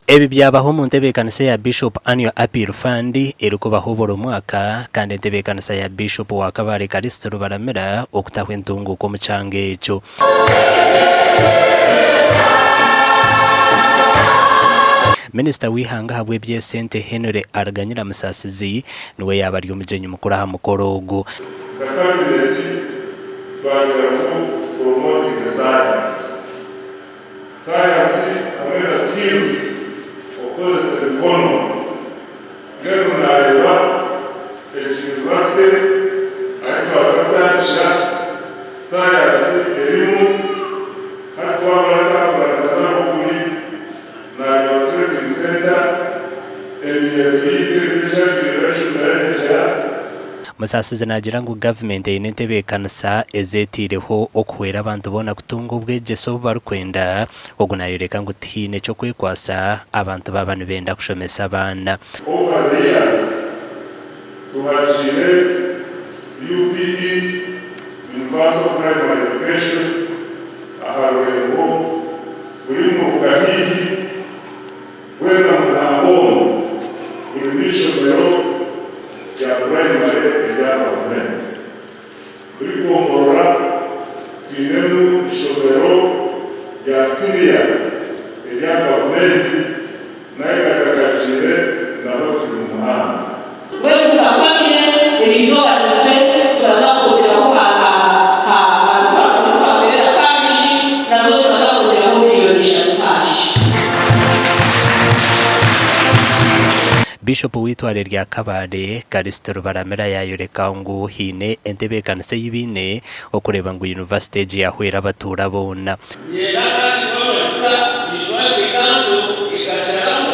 Ebi byabaho omu ntebeekanisa eya Bishop Annual Appeal Fund erikubaho buri mwaka kandi entebeekanisa ya Bishop wa Kabale Callist Rubaramira okutaho entunguuka omu kyanga ekyo. Minisita w'eihanga ahabw'eby'esente Henry Ariganyira Musasizi niwe yaaba ari omugyenyi mukuru aha mukoro ogu. Nka kabineti twagira ngu tu promotinge science. Sayansi hamwe na skills, okukozesa emikono. Mbwenu nareeba egi university ahi twaza kutandikira, sayansi erimu, hati twamara twakora nka za Google, nareeba trading center, eminyeto yaitu erimu eshabire bashomera nyenkyera. Musasizi naagira ngu gavumenti eine entebeekanisa ezi etaireho okuhwera abantu boona kutunga obwegyese obu barikwenda. Ogu naayoreka ngu tihaine ky'okwekwatsa abantu baaba nibenda kushomesa abaana. Over the years, tuhakiire UPE, Universal Primary Education, aha rurembo buri muruka haihi Weena omu ihanga omu burimu eishomero rya purayimare erya gavumenti. Buri gomborora twinemu eishomero rya siniya erya gavumenti n'aikatakagiire naho turi mu muhanda. Mbwenu nka famire eriizooba nitwe turaza kwongyeraho ha ha ha ha ezi twatwerera parish nazo turaza kwongyeraho miriyoni ishatu kaashi. Bishopu w'eitware rya Kabale, Callist Rubaramira yaayoreka ngu haine entebeekanisa ei baine okureeba ngu yunivasite egi yaahwera abatuura boona. Niinyenda kandi kubamanyisa University Council ekasharamu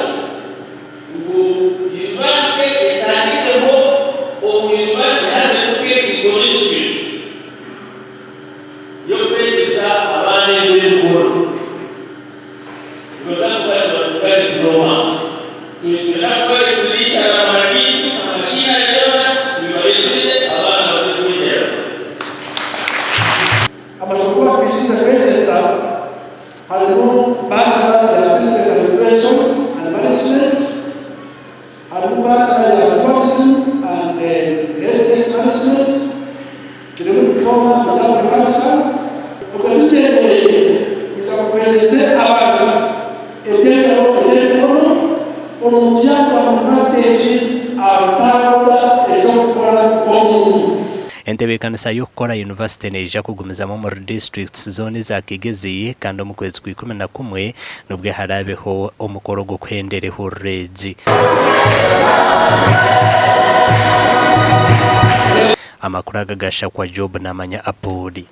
ngu University etandikeho omu University hazemu Technical Institute y'okwegyesa abaana eby'emikono. Nibaza kuba nibatunga diploma. Nitwenda kubarekurira isharama ryaitu, amashiina byona tubibarekurire abaana baze kwegyeraho. Amashomo agu batwikiriza kwegyesa harimu Bachelor ya Business Administration and Management, harimu Bachelor ya Tourism and Heritage Management, twinemu Diploma in Agriculture. Obwo tugyendereire kwija ngu twegyese abantu eby'engaro, eby'emikono, omuntu yaaruga omu yunivasite egi atambura eky'okukora nk'omuntu. Entebeekanisa y'okukora yunivasite neija kugumizamu omuri disiturikiti zoona eza Kigezi kandi omu kwezi kwa 11 nibwo haraabeho omukoro gw'okuhendera ehururu egi. Amakuru aga gashakwa Job Namanya Apodi.